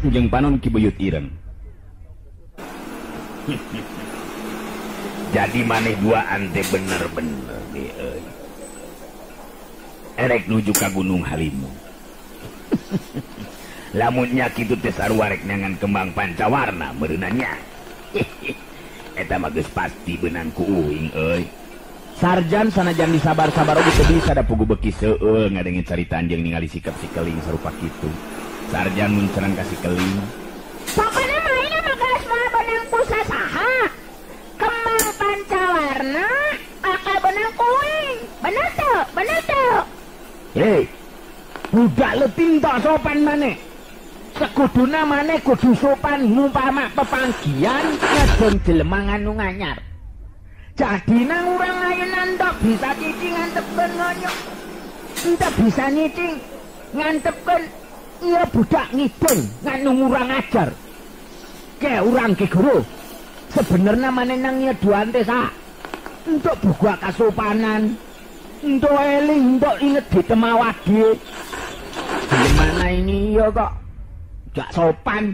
Jeung panon Ki Buyut Ireng. Jadi maneh duaan teh bener-bener ge euy. Erek nuju ka Gunung Halimun. Lamun nya kitu teh sarua rek nyangan kembang pancawarna meureunna nya. Eta mah geus pasti beunang ku uing euy. Sarjan sanajan disabar-sabar oge teu bisa da pugu beuki seueul ngadenge caritaan jeung ningali sikap si Keling sarupa kitu. Sarjan mun cerang ka si Keling. Pokona mah ayeuna mah geus moal beunang ku sasaha. Kembang pancawarna bakal beunang ku uing. Bener teu? Bener teu? Hei, budak leutik tok sopan maneh. Sekuduna maneh kudu sopan ngumpama pepanggihan ngedon jelema anu nganyar. Jadi nang urang ayeuna entok bisa cicing ngantepkeun ngonyok. Entok bisa nyicing ngantepkeun ieu budak ngidung nganu ngurang ajar. Ke urang ki guru. Sebenerna maneh nang ieu duan teh sak. Entok buka kasopanan. Entok eling, entok inget ditemawadi. Gimana ini iya kok gak sopan.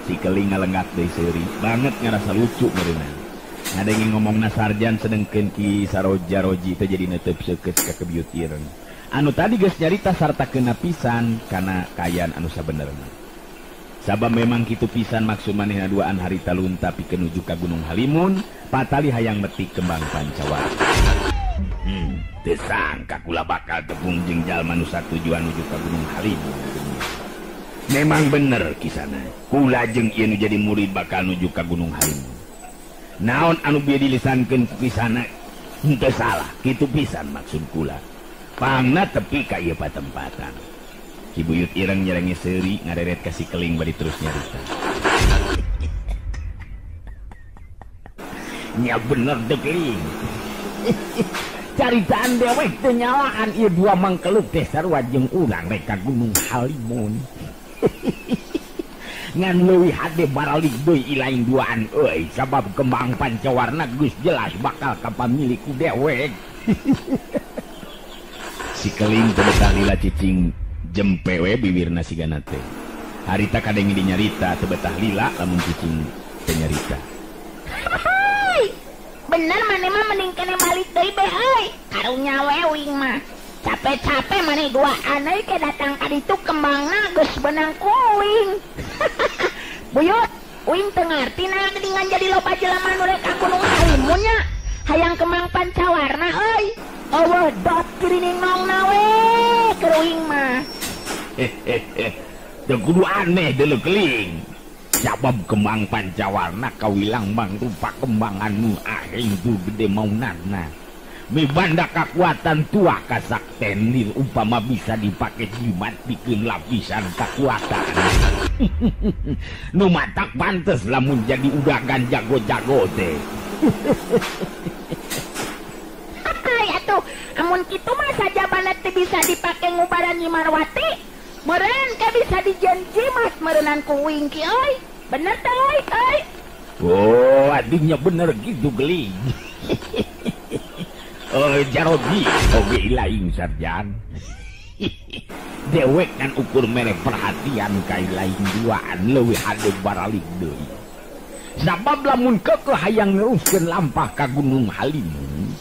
Si Keling ngalengat deui seuri, banget ngarasa lucu meureunna. Ngadenge ngomongna Sarjan sedengkeun Ki Saroja Roji teh jadi netep seukeut ka Kebiut Ireng. Anu tadi geus nyarita sarta keuna pisan kana kayan anu sabenerna. Sabab memang kitu pisan maksud manehna duaan harita lunta pikeun nuju ka Gunung Halimun, patali hayang metik kembang pancawarna. Teu sangka kula bakal tepung jeung jalma nu satujuan nuju ka Gunung Halimun. Memang bener kisana. Kula jeung ieu nu jadi murid bakal nuju ka Gunung Halimun. Naon anu bieu dilisankeun ku kisana henteu salah, kitu pisan maksud kula. Pangna tepi ka ieu patempatan. Ki Buyut Ireng nyerenge seuri ngareret ka si Keling bari terus nyarita. Nya bener teu Keling. Caritaan dewek teu nyalaan ieu dua mangkeluk teh sarua jeung urang rek ka Gunung Halimun. Ngan leuwih hade baralik deui ilaing duaan euy sabab kembang pancawarna geus jelas bakal ka pamilik ku dewek. Si Keling teu betah lila cicing jempe we biwirna sigana teh. Harita kadenge dinyarita teu betah lila lamun cicing teu nyarita. Bener maneh mah mending kene balik deui be euy. Karunya we uing mah. Capek-capek maneh duaan euy ke datang ka ditu kembangna geus beunang ku uing. Buyut, uing teu ngarti nah geuningan jadi loba jelema nu rek ka Gunung Halimun nya. Hayang kembang pancawarna euy. Eueuh dot kirining nongna we keur uing mah. Teu kudu aneh deuleu Keling. Sabab kembang pancawarna kawilang mangrupa kembang anu aheng tu gede maunana. Mibanda kakuatan tua kasaktenir umpama bisa dipake jimat pikeun lapisan kakuatan. Nu matak pantes lamun jadi udagan jago-jago teh. Hai atuh, amun kitu mah sajabana teh bisa dipake ngubaran Nyi Marwati. Meureun ke bisa dijen jimat meureunnan ku uing ki euy. Bener teh euy euy. Oh, adinya bener gitu Keling. Jaroji oge ilaing Sarjan. Dewek kan ukur mere perhatian ka ilaing duaan leuwih hade baralik deui. Sabab lamun keukeuh hayang neruskeun lampah ka Gunung Halimun.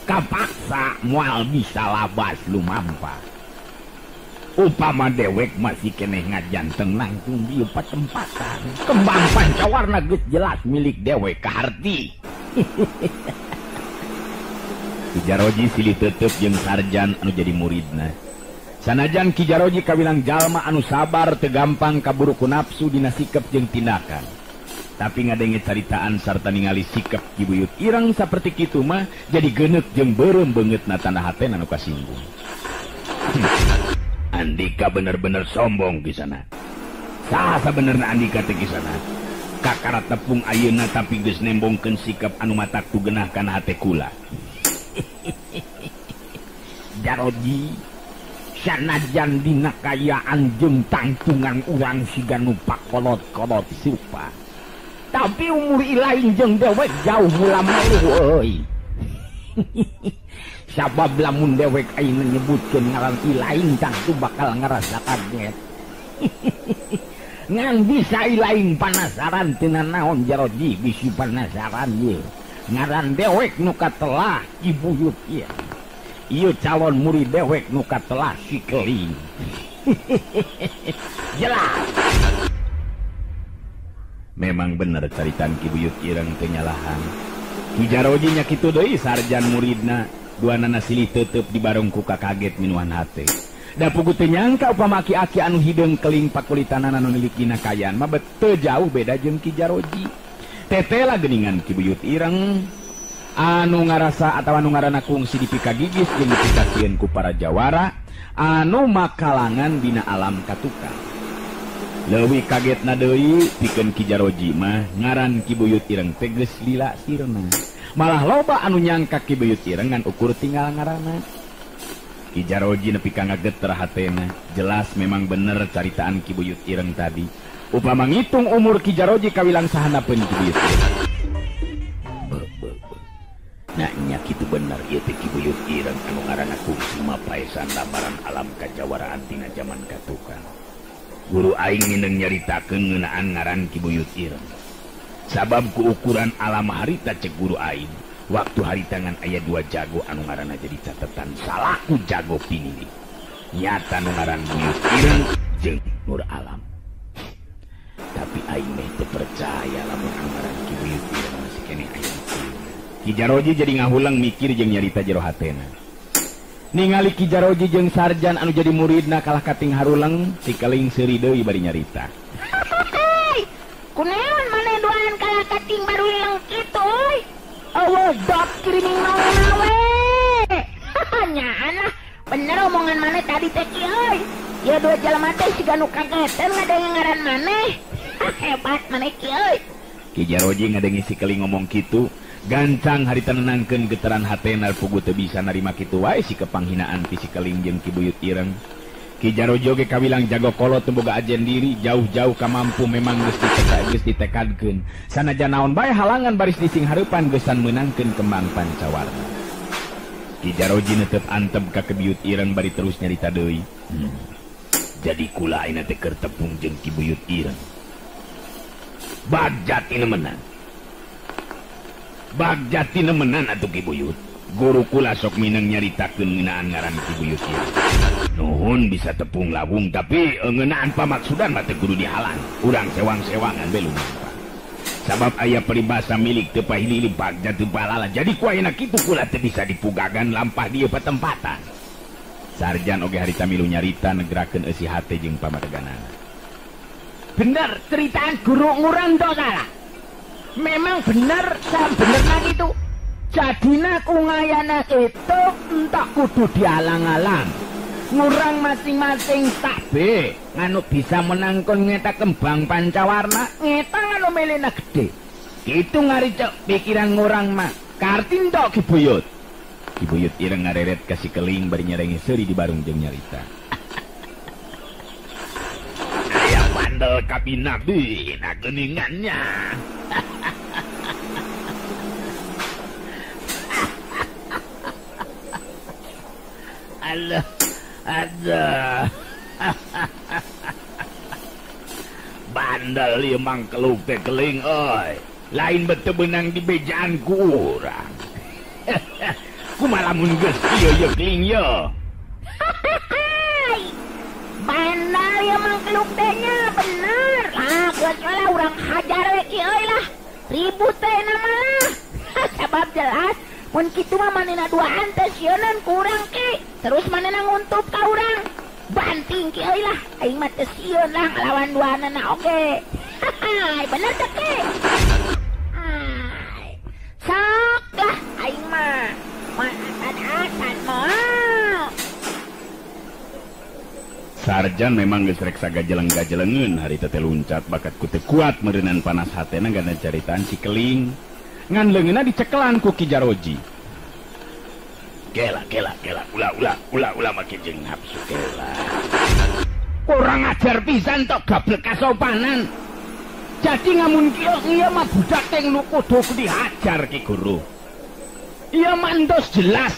Kapaksa moal bisa labas lumampah. Upama dewek masih keneh ngajanteng nangtung di patempatan. Kembang pancawarna geus jelas milik dewek kaharti. Ki Jaroji silih tetep jeung Sarjan anu jadi muridna. Sanajan Ki Jaroji kawilang jalma anu sabar teu gampang kaburu ku nafsu dina sikep jeung tindakan. Tapi ngadenge caritaan sarta ningali sikep Ki Buyut Ireng saperti kitu mah jadi geuneuk jeung beureum beungeutna tanda hatena anu kasinggung. Andika bener-bener sombong kisana. Saha sabenerna Andika teh kisana? Kakara tepung ayeuna tapi geus nembongkeun sikap anu matak tugenah kana hate kula. Jaroji sanajan dina kayaan jeung tangtungan urang siga nu pakolot-kolot supa. Tapi umur ilaing jeung dewek jauh mula meluh euy. Sabab lamun dewek ayeuna nyebutkeun ngaran ilaing tangtu bakal ngarasa kaget. Ngan bisa ilaing panasaran tina naon Jaroji bisi panasaran ye. Ngaran dewek nu katelah Ki Buyut ieu. Ieu calon murid dewek nu katelah si Keling. Jelas. Memang bener caritan Ki Buyut Ireng teu nyalahan. Ki Jaroji nya kitu deui sarjan muridna, duanana silih tetep dibareng ku kakaget minuan hate. Da pugu teu nyangka upama aki-aki anu hideung keling pakulitanana anu nilik dina kaayaan mah teu jauh beda jeung Ki Jaroji. Tetela geuningan Ki Buyut Ireng anu ngarasa atawa anu ngaranna kungsi dipikagigis jeung dipikasieun ku para jawara anu makalangan dina alam katukang. Leuwih kagetna deui pikeun Ki Jaroji mah ngaran Ki Buyut Ireng teh geus lila sirna. Malah loba anu nyangka Ki Buyut Ireng ngan ukur tinggal ngaranna. Ki Jaroji nepi ka ngageter hatena, jelas memang bener caritaan Ki Buyut Ireng tadi. Upama ngitung umur Ki Jaroji kawilang sahanapeun Ki Buyut Ireng. Nah nya kitu bener ieu teh Ki Buyut Ireng anu ngaranna kungsi mapaesan lambaran alam kajawaraan tina jaman katukang. Guru aing mineng nyaritakeun ngeunaan ngaran Ki Buyut Ireng. Sabab ku ukuran alam harita cek guru aing, waktu harita ngan aya dua jago anu ngaranna jadi catetan salaku jago pinili. Nyata nu ngaran Buyut Ireng jeung Nur Alam. Tapi aing meh teu percaya lamun anu ngaran Ki Buyut Ireng masih keneh aya di dieu. Ki Jaroji jadi ngahulang mikir jeung nyarita jero hatena. Ningali Ki Jaroji jeung sarjan anu jadi muridna kalah kating haruleng, si Keling seuri deui bari nyarita. Kunaon maneh duaan kalah kating baruleng kitu euy? Eueuh dot kiriming naon we. Nyaan lah, bener omongan maneh tadi teh ki euy. Ya dua jelema teh siga nu kagetan ngadenge ngaran maneh. Hebat maneh ki euy. Ki Jaroji ngadenge si Keling ngomong kitu. Gancang harita nenangkeun getaran hatena pugu teu bisa narima kitu wae si kepanghinaan ti si Keling jeung Ki Buyut Ireng. Ki Jaroji oge kawilang jago kolot teu boga ajen diri, jauh-jauh ka mampu memang geus ditekadkeun. Sanajan naon bae halangan baris dising hareupan geusan meunangkeun kembang pancawarna. Ki Jaroji netep antep ka Ki Buyut Ireng bari terus nyarita deui. Jadi kula ayeuna teh keur tepung jeung Ki Buyut Ireng. Bagjati nemenan. Bagjati nemenan atuh Ki Buyut. Guru kula sok mineng nyaritakeun ngeunaan ngaran Ki Buyut ieu. Nuhun bisa tepung lawung tapi ngeunaan pamaksudan mah teu kudu dihalang. Urang sewang-sewangan we lumampah. Sabab aya peribahasa milik teu pahilili bagja teu palala. Jadi ku ayeuna kitu kula teu bisa dipugagan lampah dieu patempatan. Sarjan oge harita milu nyarita negrakeun eusi hate jeung pamadeganana. Bener ceritaan guru ngurang tok salah. Memang bener, bener gitu. Jadina ku ngayana itu entak kudu dialang-alang. Ngurang masing-masing tak be nganu bisa menangkon ngeta kembang pancawarna, ngeta nganu melena gede. Gitu ngari cek pikiran ngurang mah. Kartin tok Ki Buyut. Ki Buyut Ireng ngareret ka si Keling bari nyerenge seuri di barung jeung nyarita. Aya bandel kabinabi na geuningannya. Aduh, aduh. Bandel ieu mangkeluk teh Keling euy. Lain bete beunang di bejaan ku urang. Kumaha lamun geus ieu ye Keling ye. Bandel ieu mangkeluk teh nya bener. Lah geus lah urang hajar we ki euy lah. Ribut teh nama lah. Sabab jelas mun kitu mah manehna duaan teh sieuneun ku urang ki. Terus manehna nguntup ka urang. Banting ki euy lah. Aing mah teu sieun lah ngalawan duaanana oge. Bener teh ki. Sok lah aing mah. Maatan-atan mah. Sarjan memang geus rek sagajeleng-gajelengeun harita teh luncat bakat ku teu kuat meureunan panas hatena gana caritaan si Keling. Ngan leungeunna dicekelan ku Ki Jaroji. Kela kela kela ulah ulah ulah ulah make jeung nafsu kela. Kurang ajar pisan tok gablek kasopanan. Jadi ngamun kieu ieu mah budak teh nu kudu dihajar Ki Guru. Ieu mah entos jelas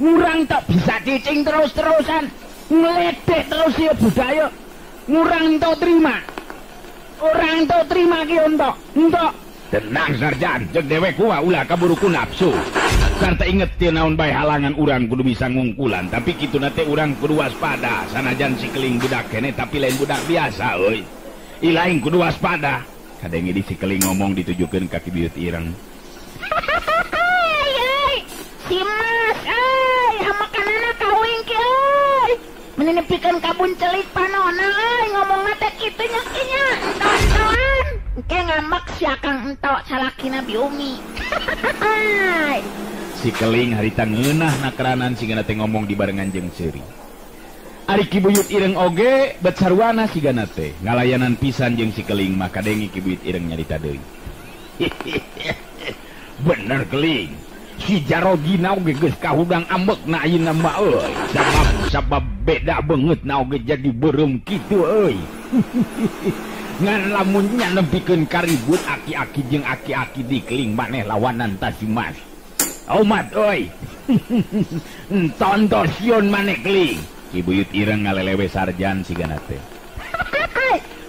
ngurang tak bisa cicing terus-terusan. Ngledek terus ieu budaya. Ngurang entok terima. Orang entok terima ki entok. Entok. Tenang sarjan, cek dewek kuah ulah kaburu ku nafsu. Sarta inget teu naon bae halangan urang kudu bisa ngungkulan, tapi kitu na teh urang kudu waspada. Sanajan si keling budak kene tapi lain budak biasa euy. Ilaing kudu waspada. Kadenge di si keling ngomong ditujukeun ka Ki Buyut Ireng. Si Mas euy, hamakanana ka uing ki euy. Meninepikeun kabun celik panona euy, ngomongna teh kitu nya ki nya. Entok-entokan. Engke ngambek si akang entok salakina Bi Umi. Si keling harita ngeunah nakeranan sigana teh ngomong dibarengan jeung seuri. Ari Ki Buyut Ireng oge bet sarwana sigana teh ngalayanan pisan jeung si keling mah kadenge Ki Buyut Ireng nyarita deui. Bener keling. Si Jarojina oge geus kahudang ambekna ayeuna mah euy. Sabab beda beungeutna oge jadi beureum kitu euy. Ngan lamun nya nempikeun karibut aki-aki jeung aki-aki di keling maneh lawanan ta si Mas. Omat euy. Tonton sieun maneh keling. Ki Buyut Ireng ngalelewe sarjan sigana teh.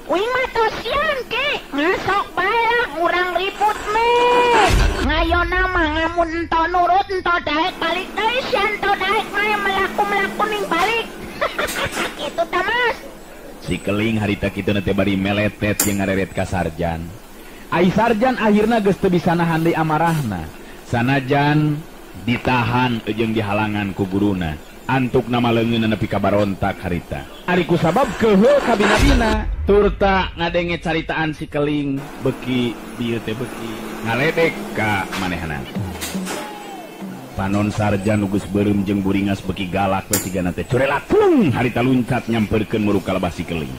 Uing mah tos sieun ki, ngasok bae lah urang ribut meh. Ngayona mah ngamun ento nurut ento daek balik deui sia ento daek mah melaku-melaku ning balik. Kitu ta Mas. Si keling harita kitu na teh bari meletet jeung ngareret ka sarjan. Ai sarjan akhirna geus teu bisa nahan deui amarahna. Sanajan ditahan jeung dihalangan ku guruna. Antuk nama leungeunna nepi ka barontak harita. Ari kusabab keuheuh kabina-bina turta ngadenge caritaan si keling beki dieu teh beki ngaledek ka manehna. Panon sarjan nu geus beureum jeung buringas beki galak we sigana teh curelatung harita luncat nyamperkeun muruk ka lebah si keling.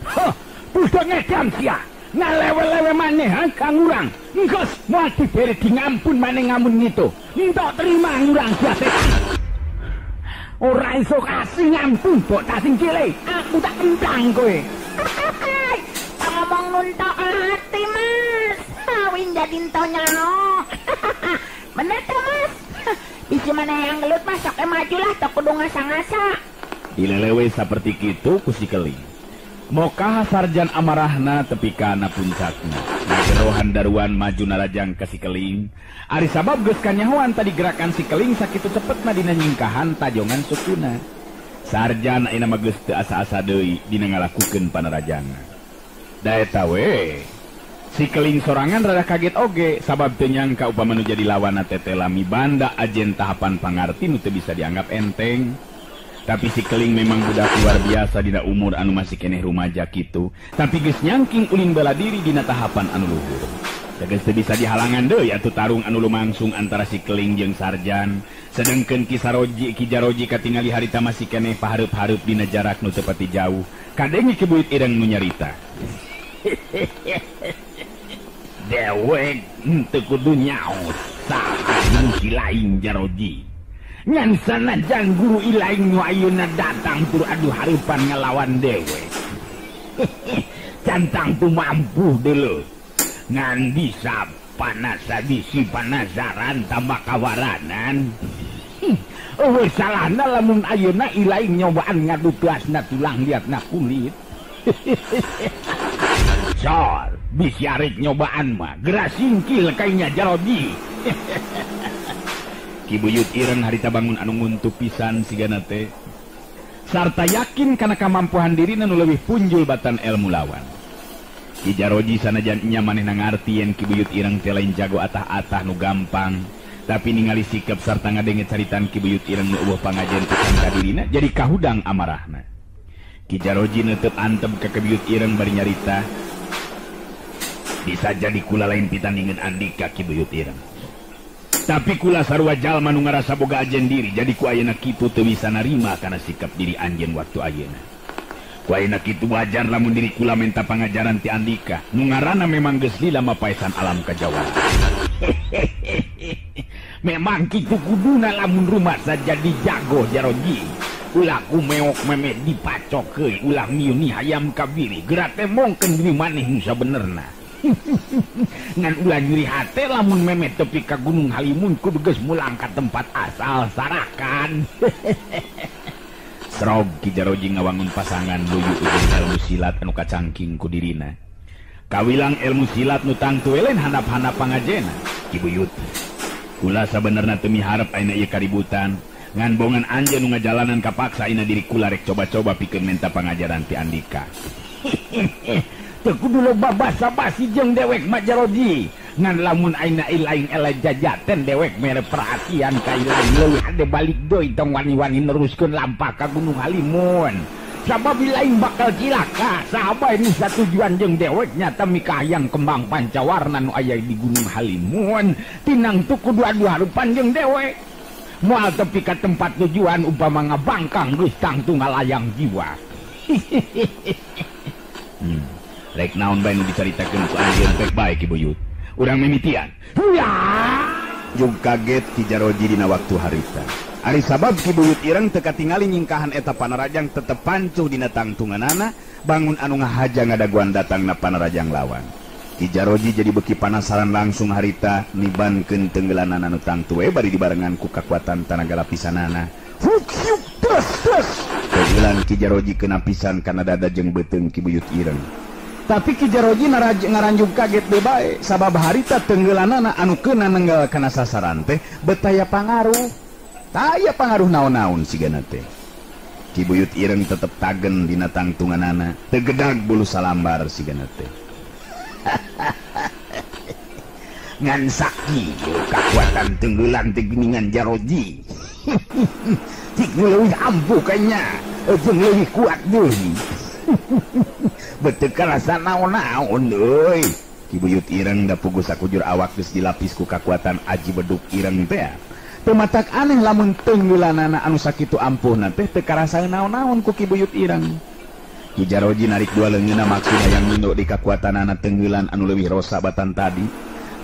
Hah, budak ngedam sia. Ngalewe-lewe maneh ha kang urang. Enggeus moal dibere di ngampun maneh ngamun ngitu. Entok terima ngurang sia setan. Ora iso kasih ngampun bocah sing cilik. Aku tak kentang kowe. Tak ngomong nuntok hati Mas. Wing jadi ento nyaho. Bener tuh Mas. Bisi mana yang gelut Mas sok maju lah tok kudu ngasa-ngasa. Dilelewe saperti kitu ku si keling. Mokah sarjan amarahna tepi kana puncakna. Ngagerohan daruan maju narajang ka si keling. Ari sabab geus kanyahoan tadi gerakan si keling sakitu cepetna dina nyingkahan tajongan sukuna. Sarjan ayeuna mah geus teu asa-asa deui dina ngalakukeun panarajangan. Da eta we. Si keling sorangan rada kaget oge sabab teu nyangka upama nu jadi lawanna teh lami banda ajen tahapan pangarti nu teu bisa dianggap enteng. Tapi si keling memang budak luar biasa dina umur anu masih keneh rumaja kitu, tapi geus nyangking ulin bela diri dina tahapan anu luhur. Tegas teu bisa dihalangan deui atuh tarung anu lumangsung antara si keling jeung sarjan. Sedengkeun Ki Saroji Ki Jaroji katingali harita masih keneh pahareup-hareup dina jarak nu teu pati jauh. Kadenge Ki Buyut Ireng nu nyarita. Dewek henteu kudu nyaos saha nu si lain Jaroji. Ngan sanajan guru ilaing nu ayeuna datang tur adu hareupan ngalawan dewek. Cantang tu mampu deuleu. Ngan bisa panasa bisi panasaran tambah kawaranan. Eueuh salahna lamun ayeuna ilaing nyobaan ngadu tuasna tulang liatna kulit. Sor, bisi arek nyobaan mah geura singkil kainya Jaroji. Ki Buyut Ireng harita bangun anu nguntuh pisan sigana teh. Sarta yakin kana kamampuan dirina nu leuwih punjul batan ilmu lawan. Ki Jaroji sanajan nya manehna ngarti yen Ki Buyut Ireng teh lain jago atah-atah nu gampang, tapi ningali sikap sarta ngadenge caritaan Ki Buyut Ireng nu eueuh pangajen pisan ka dirina jadi kahudang amarahna. Ki Jaroji neuteup antep ka Ki Buyut Ireng bari nyarita, bisa jadi kula lain pitandingan andika Ki Buyut Ireng. Tapi kula sarua jalma nu ngarasa boga ajen diri, jadi ku ayeuna kitu teu bisa narima kana sikap diri anjeun waktu ayeuna. Ku ayeuna kitu wajar lamun diri kula menta pangajaran ti andika, nu ngaranna memang geus lila mapaesan alam kajawara. Memang kitu kuduna lamun rumasa jadi jago Jaroji. Ulah ku meok memek dipacokeun, ulah miuni hayam kabiri, geura teh mongkeun diri maneh nu sabenerna. Ngan ulah nyeri hate lamun memet tepi ka Gunung Halimun kudu geus mulang ka tempat asal sarakan. Serog Ki Jaroji ngawangun pasangan luyu jeung ilmu silat anu kacangking ku dirina. Kawilang ilmu silat nu tangtu lain handap-handap pangajena. Ki Buyut, kula sabenerna teu miharep ayeuna ieu kaributan. Ngan bongan anjeun nu ngajalanan kapaksa ayeuna diri kula rek coba-coba pikeun menta pangajaran ti andika. Teu kudu loba basa-basi jeung dewek mah Jaroji. Ngan lamun ayeuna ilaing eleh jajaten dewek mere perhatian ka ilaing leuwih hade balik deui tong wani-wani neruskeun lampah ka Gunung Halimun. Sabab ilaing bakal cilaka. Saha bae nu satujuan jeung dewek nyata mikahayang kembang pancawarna nu aya di Gunung Halimun. Tinang tu kudu adu harupan jeung dewek. Moal tepi ka tempat tujuan upama ngabangkang geus tangtu ngalayang jiwa. Rek naon bae nu dicaritakeun ku anjeun pek bae Ki Buyut. Urang mimitian. Jug kaget Ki Jaroji dina waktu harita. Ari sabab Ki Buyut Ireng teu katingali nyingkahan eta panarajang tetep pancuh dina tangtunganana, bangun anu ngahaja ngadaguan datangna panarajang lawan. Ki Jaroji jadi beuki panasaran langsung harita nibankeun tenggelanana nu tangtu we bari dibarengan ku kakuatan tanaga lapisanana. Huk hiuk terus terus. Tenggelan Ki Jaroji kena pisan kana dada jeung beuteung Ki Buyut Ireng. Tapi Ki Jaroji ngaranjug kaget deui bae sabab harita tenggelanana anu keuna nenggal kana sasaran teh betaya pangaruh. Taya pangaruh naon-naon sigana teh. Ki Buyut Ireng tetep tagen dina tangtunganana, teu gedag bulu salambar sigana teh. Ngan sakieu kakuatan tenggelan teh geuningan Jaroji. Cik leuwih ampuh kanya, jeung leuwih kuat deui. Beteu karasa naon-naon euy. Ki Buyut Ireng da puguh sakujur awak geus dilapis ku kakuatan aji beduk ireng teh. Teu matak aneh lamun tenggelanana anu sakitu ampuhna teh teu karasa naon-naon ku Ki Buyut Ireng. Ki Jaroji narik dua leungeunna maksud hayang nunduk di kakuatanana tenggelan anu leuwih rosa batan tadi.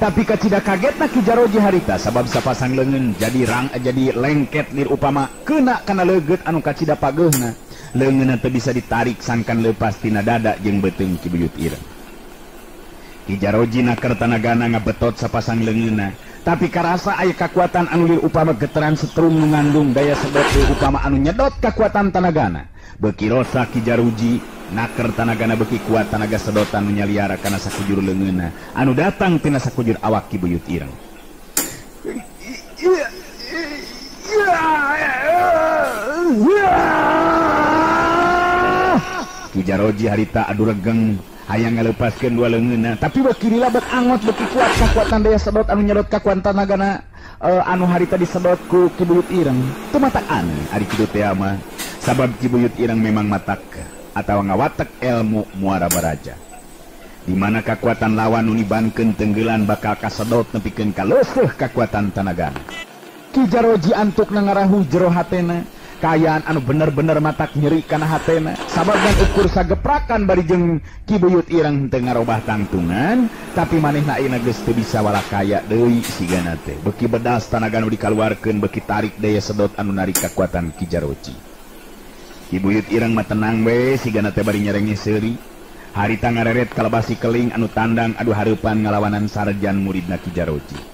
Tapi kacida kagetna Ki Jaroji harita sabab sapasang leungeun jadi rang jadi lengket lir upama keuna kana leugeut anu kacida pageuhna. Leungeunna teu bisa ditarik sangkan leupas tina dada jeung beuteung Ki Buyut Ireng. Ki Jaroji naker tanagana ngabetot sapasang leungeunna, tapi karasa aya kakuatan anu lir upama getaran setrum nu ngandung daya sedot lir upama anu nyedot kakuatan tanagana. Beuki rosa Ki Jaroji naker tanagana beuki kuat tanaga sedotan nu nyaliara kana sakujur leungeunna anu datang tina sakujur awak Ki Buyut Ireng. Ki Jaroji harita adu regeng hayang ngaleupaskeun dua leungeunna, tapi beuki dilabet angot beuki kuat kakuatan daya sedot anu nyedot kakuatan tanagana anu harita disedot ku Ki Buyut Ireng. Teu matak aneh ari kitu teh mah, sabab Ki Buyut Ireng memang matak atawa ngawatek ilmu muara baraja. Di mana kakuatan lawan nu nibankeun tenggelan bakal kasedot nepikeun ka leuseuh kakuatan tanagana. Ki Jaroji antukna ngarahu jero hatena. Kaayaan anu bener-bener matak nyeri kana hatena sabab dan ukur sageprakan bari jeung Ki Buyut Ireng teu ngarobah tangtungan, tapi manehna ayeuna geus teu bisa walakaya deui sigana teh. Beuki bedas tanaga nu dikaluarkeun, beuki tarik daya sedot anu narik kakuatan Ki Jaroji. Ki Buyut Ireng mah tenang we sigana teh bari nyerenge seuri. Harita ngareret kalebasi keling anu tandang adu hareupan ngalawanan sarjan muridna Ki Jaroji.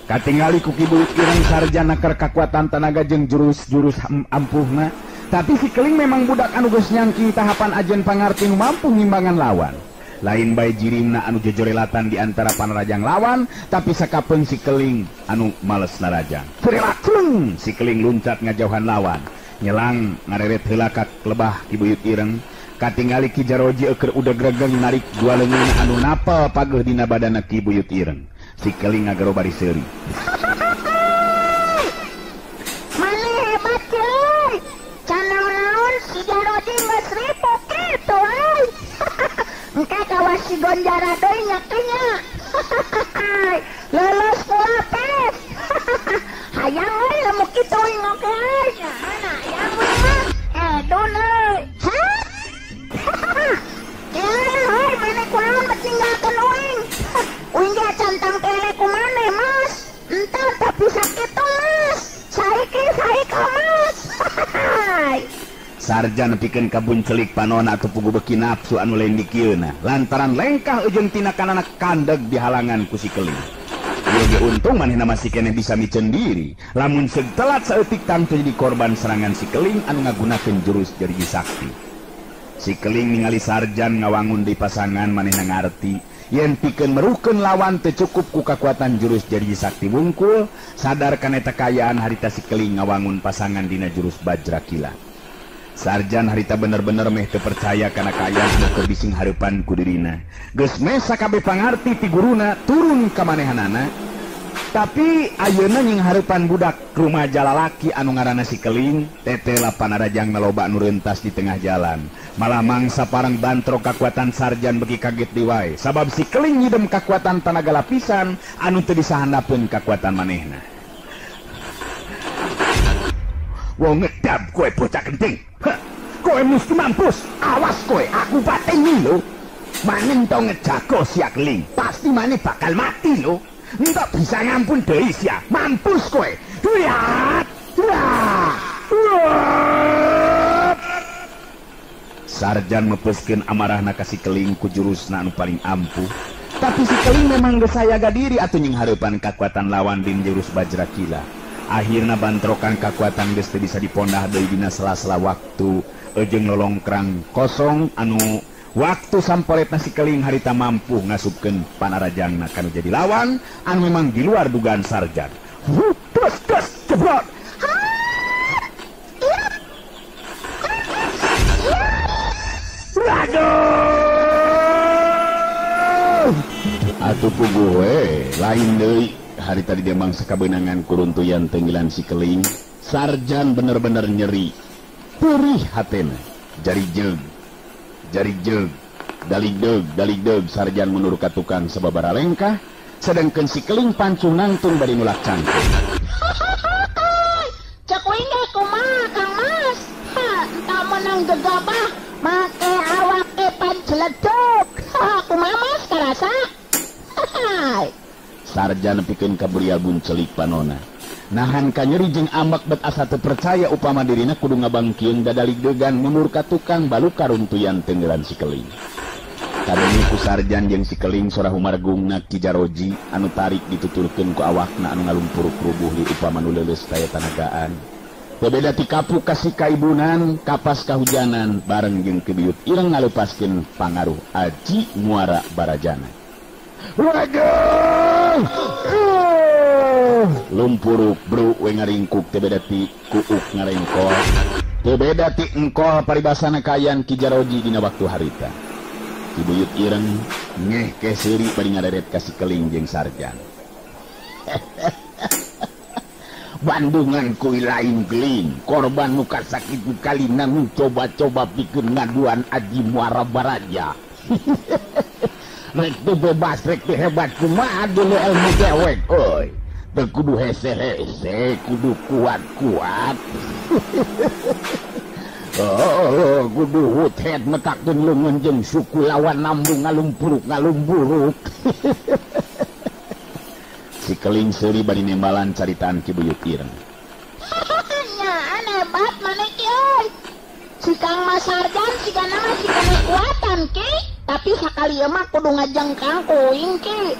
Katingali ku Ki Buyut Ireng sarjana keur kakuatan tanaga jeung jurus-jurus ampuhna, tapi si keling memang budak anu geus nyangking tahapan ajen pangarti nu mampu ngimbangan lawan. Lain bae jirimna anu jejorelatan di antara panarajang lawan, tapi sakapeung si keling anu males narajang. Cerelak si keling luncat ngajauhan lawan, nyelang ngareret heula ka lebah Ki Buyut Ireng. Katingali Ki Jaroji eueur udeg regeng narik dua leungeunna anu napel pageuh dina badana Ki Buyut Ireng. Si keling ngagero bari seuri. Mane hebat euy. Can naon-naon si Jaroji geus ripuh kitu euy. Engke kawas si Gonjara deui nya teh nya. Leuleus ku lapes. Hayang euy lemu kitu uing oge euy. Hayang uing mah. Edun euy. Kira euy mane kunaon bet ninggalkeun uing. Uing ge cantang kele ku maneh Mas. Entah tapi sakitu Mas. Saiki saiki Mas. Sarjan pikeun kabun celik panona atuh pugu beuki nafsu anu lain dikieuna lantaran lengkah ujung tina kanana kandeg dihalangan ku si keling. Ieu ge untung manehna masih keneh bisa miceun diri. Lamun seug telat saeutik tangtu jadi korban serangan si Keling anu ngagunakeun jurus jariji sakti. Si Keling ningali Sarjan ngawangun di pasangan manehna ngarti yen pikeun meruhkeun lawan teu cukup ku kakuatan jurus jariji sakti wungkul. Sadar kana eta kaayaan harita si Keling ngawangun pasangan dina jurus Bajrakila. Sarjan harita bener-bener meh teu percaya kana kaayaan anu keur bising hareupan ku dirina. Geus meh sakabeh pangarti ti guruna turun ka manehanana. Tapi ayeuna nying hareupan budak rumaja lalaki anu ngaranna si Keling, tetela panarajang loba anu rentas di tengah jalan. Malah mangsa parang bantrok kakuatan Sarjan beki kaget deui wae. Sabab si Keling nyidem kakuatan tanaga lapisan anu teu disahandapeun kakuatan manehna. Wong ngedap kowe bocah genting. Heh, kowe mesti mampus. Awas kowe, aku pateni lho. Maneh tau ngejago sia Keling, pasti maneh bakal mati lho. Entok bisa ngampun deui sia. Mampus kowe. Lihat. Sarjan mepeskeun amarahna ka si Keling ku jurusna anu paling ampuh. Tapi si Keling memang geus sayaga diri atuh nying hareupan kakuatan lawan din jurus Bajrakila. Akhirna bantrokan kakuatan geus teu bisa dipondah deui dina sela-sela waktu jeung lolongkrang kosong anu waktu sampoletna si Keling harita mampu ngasupkeun panarajangna kanu jadi lawan anu memang di luar dugaan Sarjan. Terus terus jebrot. Aduh. Atuh puguh we lain deui. Hari tadi dia mangsa kabeunangan kuruntuyan tenggilan si Keling. Sarjan bener-bener nyeri. Perih hatena. Jari jeug. Jari jeug. Daligdeug, daligdeug Sarjan mundur ka tukang sababara lengkah. Sedangkan si Keling pancuh nangtung bari nulak cangkeng. Cek uing ge kumaha Kang Mas? Ha, entah menang gegabah make awake panceledug. Ha, kumaha Mas karasa? Hai. Sarjan pikeun kaburial buncelik panona. Nahan ka nyeri jeung ambek bet asa teu percaya upama dirina kudu ngabangkieun dadaligdegan mundur ka tukang baluka runtuyan tenggelan si Keling. Kadenge ku Sarjan jeung si Keling sora humargungna Ki Jaroji anu tarik dituturkeun ku awakna anu ngalumpuruk rubuh li upama nu leuleus taya tanagaan. Teu beda ti kapuk ka si kaibunan, kapas kahujanan bareng jeung Ki Buyut Ireng ngalepaskeun pangaruh Aji Muara Barajana. Waduh! Lumpuruk bru we ngaringkuk teu beda ti kuuk ngarengkol. Teu beda ti engkol paribasana kaayaan Ki Jaroji dina waktu harita. Ki Buyut Ireng ngeh ke seuri bari ngareret ka si Keling jeung Sarjan. Bandungan kuy lain keling, korban nu kasakitu kalina nu coba-coba pikeun ngaduan Aji Muara Baraja. Rek teu bebas, rek teu hebat kumaha dulu ilmu dewek euy. Teu kudu hese-hese, kudu kuat-kuat. Oh, kudu huthet metakkeun leungeun jeung suku lawan nambung ngalumpuruk-ngalumpuruk. Si Keling seuri bari nembalan caritaan Ki Buyut Ireng. Nya hebat maneh ki euy. Si Kang Mas Sarjan sigana mah sigana kuatan ki. Tapi sakali mah kudu ngajengkang kuing ki.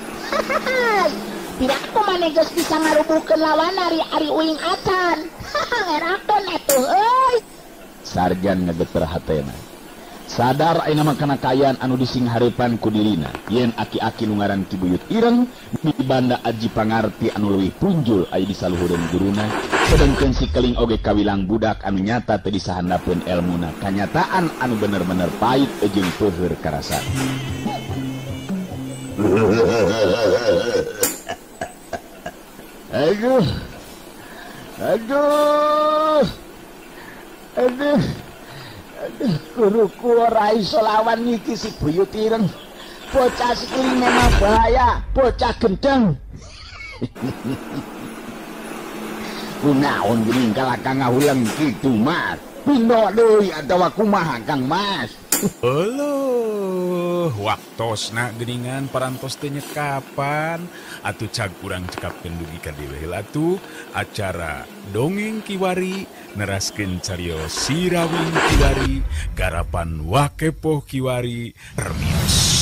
Tidak aku maneh geus bisa ngarubuhkeun lawan ari uing acan. Ngerakeun atuh euy. Sarjan ngageter hatena. Sadar ayeuna mah kana kaayaan anu dising hareupan ku dirina yen aki-aki nu ngaran Ki Buyut Ireng mibanda aji pangarti anu leuwih punjul aya di saluhureun guruna, sedengkeun si Keling oge kawilang budak anu nyata teu disahandapeun elmuna, kanyataan anu bener-bener pait jeung peuheur karasana. Aduh. Aduh. Aduh. Aduh, guruku ora iso lawan iki si Buyut Ireng. Bocah si Keling memang bahaya, bocah gendeng. Kunaon geuning kalakang ngahuleng kitu, Mas? Pindho deui atawa kumaha, Kang Mas? Euleuh, waktosna geuningan parantos teh nyekapan atuh cag urang cekapkeun dugi ka dieu heula atuh acara dongeng kiwari neraskeun carios Sirawing kiwari garapan Wakepoh kiwari permios.